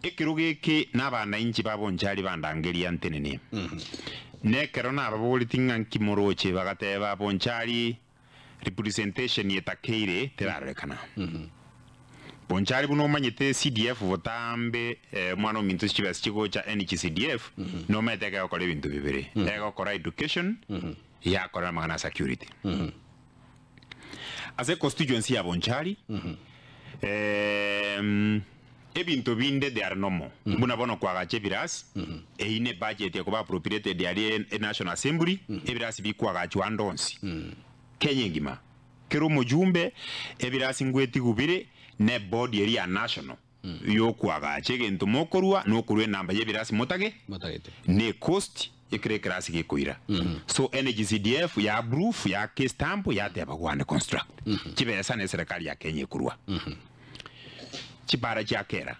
Ekerogo eke nabananchi ba Bonchari bandangeria ntenene. Nekero nababoretie ng'a nki moroche, bagateba, Bonchari representation etakeire terarorekana. Bonchari buna omanyete CDF botambe omwana ominto chibesa chigocha NHCDF nomanyete egekora ebinto bibere, egokora education yakora amang'ana a security. Ase constituency ya Bonchari ebinto binde they are normal buna bono koagacha ebirasi eyio ne budget ekoba appropriated aria e National Assembly ebirasi bikoagachwa ande onsi Kenya engima kera omojumbe ebirasi ngwetigwe bire ne board eria ya national yokoagacha egento mokorua nokorua enamba yebirasi motage Motagete. ne cost ekero ekerasi gekoira so NHCDF ya approve yaka estamp yateba go and construct chibesa ne serikali ya Kenya ekorua chipara chia kera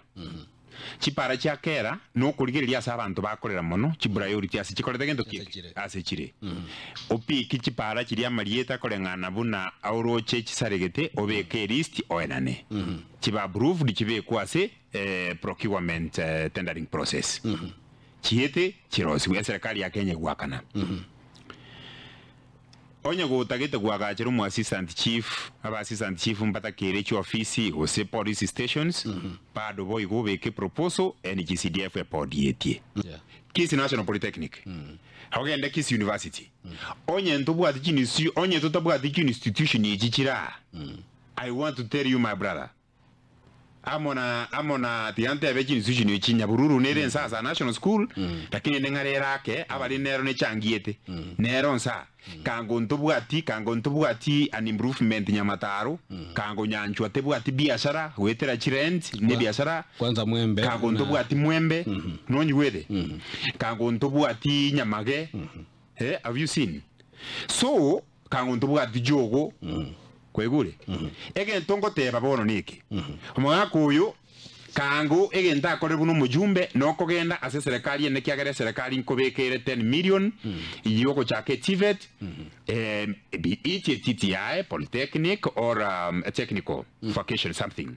chipara chia kera nokorigereria ase abanto bakorera mono chipriority ase chikorete gento ki Ase chire. ase chire opiki chipara chiria amarieta koreng'ana buna oroche chisaregete obeke elist oenane chibe approved chibekwe ase procurement tendering process chiete chirosigwe eserekari ya Kenya egwakana. Onye gotagete goagachera omo assistant chief, aba assistant chief mbatakere chiofisi gose police stations, bado boigo obeke proposal NGCDF epodietie. Kisii National Polytechnic, ogende Kisii University. Onye ntobwati chinisi onye totabwati chinstitution echi chire aa, I want to tell you my brother, Amo na amo na tiga ntebe chinsuchinio echi Nyabururu nere ensasa National School, lakini ende ng'are ere ake abare nero nechangiete nero nsa kango ntobwati kango ntobwati an improvement Nyamataro kango Nyanchwa tebwati biashara goetera chirent ne biashara Kwanza mwembe kango na ntobwati mwembe nonyigwete kango ntobwati Nyamage eh have you seen so Kango ntobwati jogo kwaigure? Egento ngoteba bono neke, omogaka oyo kango egento akorire buna omojumbe nokogenda ase eserekari ene ekiagera eserekari nkobeka ere 10 million yogochaka eTVET be it a TTI, polytechnic or a technical vocation something.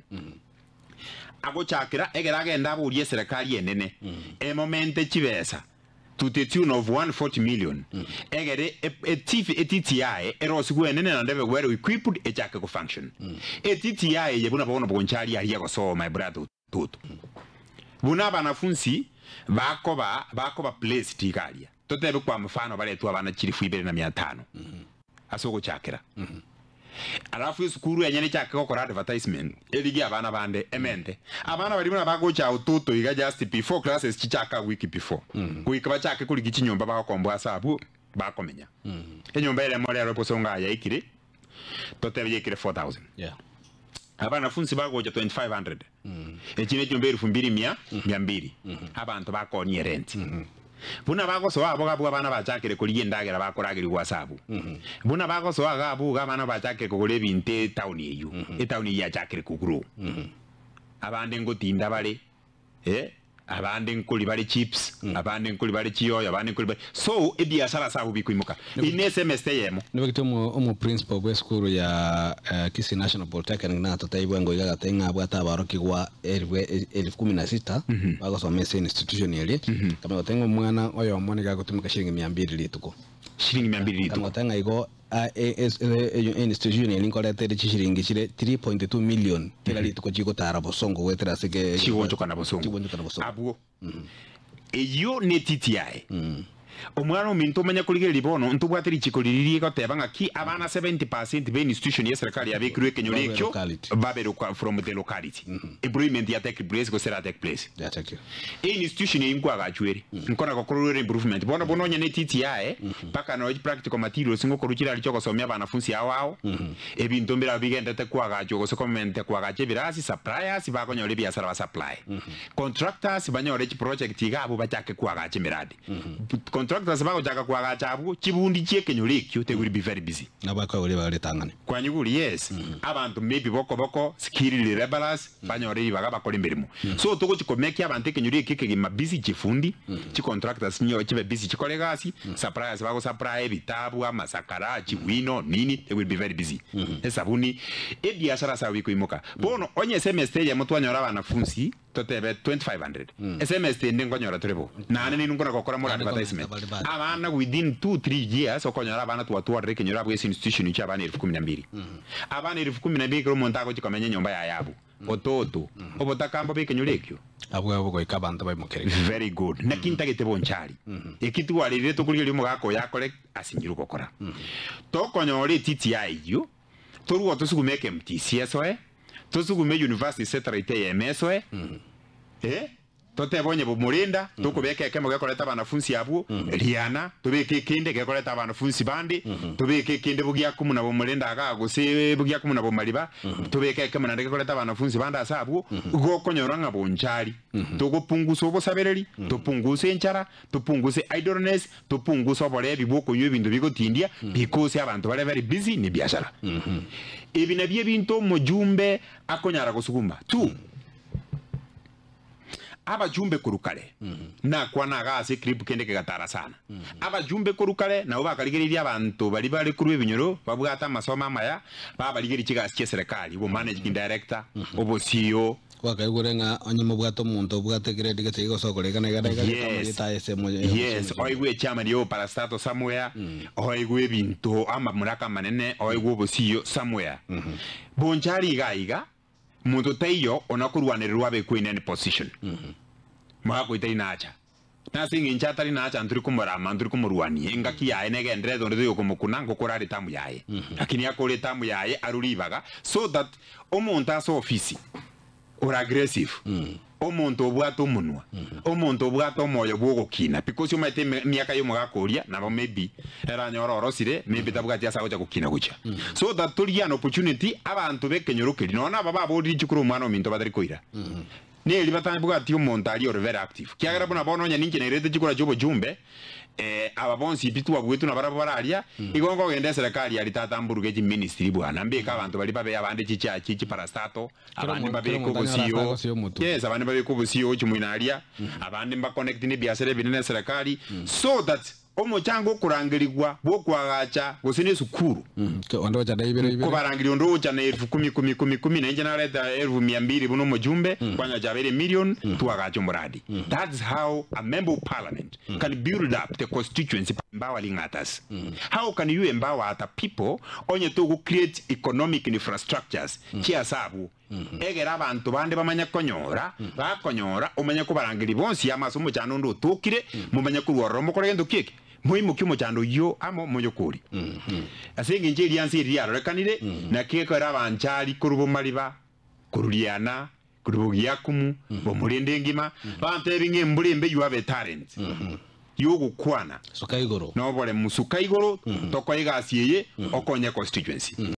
Agochakera egere agende aborie eserekari enene emomente chibesa to the tune of 140 million egere etiti yaye erosigwe enene naende ebe well equipped echake go function. Etiti yaye eye buna bono bonchari aria gosoa my brother Otutu. Buna abanafunsi bakoba bakoba placed iga aria. Totebe kwa mfano baretwe abana chilifu ibere na mia tano ase ogochakera. Alafu esukuru enyene echake gokora advertisement erigie abana bande emente. Abana baria buna bagocha Otutu iga just before classes chichake a week before. Goika bachake korigia chinyomba bagokomboa ase abwo bakomenya. Enyomba eremo rero bosongo aya yaikire totebe yaikire 4000. Yeah. Abanafunsi bagocha 2500 echi nechinyomba elfu mbili mia mia mbili abanto bakoonia erent. Buna bagosoa abwo abwo abana bachakire korigia endagera bakoragerigwa ase abwo. Buna bagosoa iga abwo iga abana bachakire kogora ebinto etown eyio, etown eyio yachakire kogrow. Abande ngotinda bare eh, abande nkori bare chips, abande nkori bare chiyoyo, abande nkori bare so ebiasara ase abwo bikoimoka. Eye ne esemester eyemo. Nibagete omo omo principal bwe esukuru ya Kisii National Polytechnic natotebiwe ngo iga agateba ng'a abwate abarokigwa elfu elfu kumi na sita bagosoma ase institution eria, akamanya goteba ng'a omwana oyomo nigo agotumeka shilingi mia mbili rituko. Shilingi mia mbili rituko. Akamanya goteba ng'a igo institution eria nkoreta ere chishilingi chire 3.2 million kera rituko chigotara bosongo goetera ase ke Chigoonchokana bosongo. Chigoonchokana bosongo. Abwo. Eyio netiti yaye. Omwana ominto omanye korigereria bono ntobwate richiko riria rigoteba ng'aki abana 70% be institution ye serikali yabekirwe ekenyoro Babe ekio locality. babe from the locality. Employment ya take place gose era take place. Yatakire. Institution eyio nkoagachwa ere nkona gokorerwa ere improvement bono buna onye netiti yaye mpaka nonya practical materials ngokorwa chirari chiogosomia abanafunsi ao ao ebinto mbirabio bigenderete koagachwa gose komente koagacha ebirasi suppliers bakonyora ebiasara ba supply Contractors banyore chiproject iga abwo bachake koagacha emeradi. Contractors bagochaka koagacha abwo chibundi chiekenyoro ekio they will be very busy. Nabo bakoegwa ribaga ritang'ani. Kwanyigure? Yes. Abanto maybe boko boko skilled labourers banyore ribaga bakore emeremo. So togochi komekia abanto ekenyoro eke ekegima busy chifundi, chicontractors chinyoe chibe busy chikore egasi, suppliers bago supply ebitabu, amasakara, chiwino, nini, they will be very busy. Esabuni, ebiashara ase abwo bikoimoka. Bono onye esemester eyemo twanyora abanafunsi. Totebe 2500. Esemester ende nkonyora tore bo. Naende ninwe nkona gokora more Naende advertisement. komenta bare bari. Abana within 2 3 years okonyora abana twatwarire ekenyoro abwo ase institution echi abana elfu kumi na mbili. Abana elfu kumi na mbili ekero omonto agochia komenya enyomba yaye abwo. Ototo. Obotaka mbobe ekenyoro ekio. Abwo abwo goika abanto baimokereke. Very good. Naki ntagete bonchari. Eki twarerire tokorigereria omogaka oyo akore asinyirwe gokora. Tokonyora etiti yaye eyio, torwe tosugume ekemtc esoe, tosugume university satellite eyemo esoe, eh, totebe onye bomorinda, tokobeka ekemo gekoreta abanafunsi abwo, riana, tobeke ekende gekoreta abanafunsi bande, tobeke ekende bogiakumu na bomorinda igaa gose bogiakumu na bomariba, tobeke ekemo naende gekoreta abanafunsi bande ase abwo, gokonyora ng'a bonchari, togopungusa obosabereri, topunguse enchara, topunguse idleness, Topunguse oborebi bw'okonywa ebinto bigotindia because abanto bare very busy ne biashara. Ebi nabio ebinto omojumbe akonyara gosuguma tu. Abajumbe korwa kare, nakwana iga ase eclip kende kegatara sana. Abajumbe korwa kare nabo bakarigereirie abanto baria bare korwa ebinyoro babwate amasomo amaya, babarigerie chigasi chia eserekari, obo managing director, obo CEO, Gwakaigure ng'a onye mobwate omonto obwate egrade gete iga gose okorekana iga na iga gete Yes. amarieta aye ase emo- Yes, emo- oigwe echairman ya oparastato somewhere, oigwe ebinto amamuraka amanene, oigwe obosio somewhere. Bonchari iga iga, monto taiyo ona korwanererwa abekwe in any position. Mogaka oyo tari nacha. Nase engencho atari nacha ntori komorama, ntori komorwania, engaki yaye negendererete onde toyokomokuna ngokora are etamu yaye. Lakini akore etamu yaye arwe ribaga so that omonto ase ofisi ore aggressive, omonto obwate omonwa, omonto obwate omoyo bw'ogokina because omanyete emiaka y'omogaka oria nabo maybe eranyore orosire maybe tabwati ase agocha gokina gochia. So that torigie an opportunity abanto b'ekenyoro keria nonya naba baborire chikura omwana ominto batari koira. Neri batabwati omonto aria ore very active, kiagera buna bono onye ninche nairete chikura chi'obochumbe, aba bonsi pi twabuetwe nabarabwo bare aria, igo nkogenda eserekari aria tata mburuge chiministry bwana, mbeke abanto baria babe abande chichachi, chiparastato, Kera abande omonto kera mbabeke omonto anyore ase obosio, agosia omotwe. yes, abande mbabeke obosio ochimoina aria, abande mbaconnect nebiasara ebinene eserekari, so that Omochango okorangerigwa bw'okoagacha gose nesukuru. Onde ocha na ibere ibere. Nkobarangeria onde ocha na elfu kumi kumi kumi kumi, na inche nareta elfu mia mbili buna omojumbe, kwanyora chiabeire emilion, twagacha omoradi. That's how a member of parliament can build up the constituency by empowering others. How can you empower other people onye togo create economic infrastructures chiase abwo? Egere abanto bande bamanye konyora, bakonyora, omanye kobarangeria bonsi amo ase omochando onde otokire, momanye korwa ororo mokore gento ki eke? Moimokie omochando oyio amo moyokorie. Ase engencho eriansa eri riarorekanire, naki gekogera abanchari korwa bomariba, korwa riana, korwa bogiakumu, bomorende engima, bantebie ng'a embura embe you have a talent yogokwana Suka igoro. noboremu suka igoro, tokoe egasi eye, okonye constituency.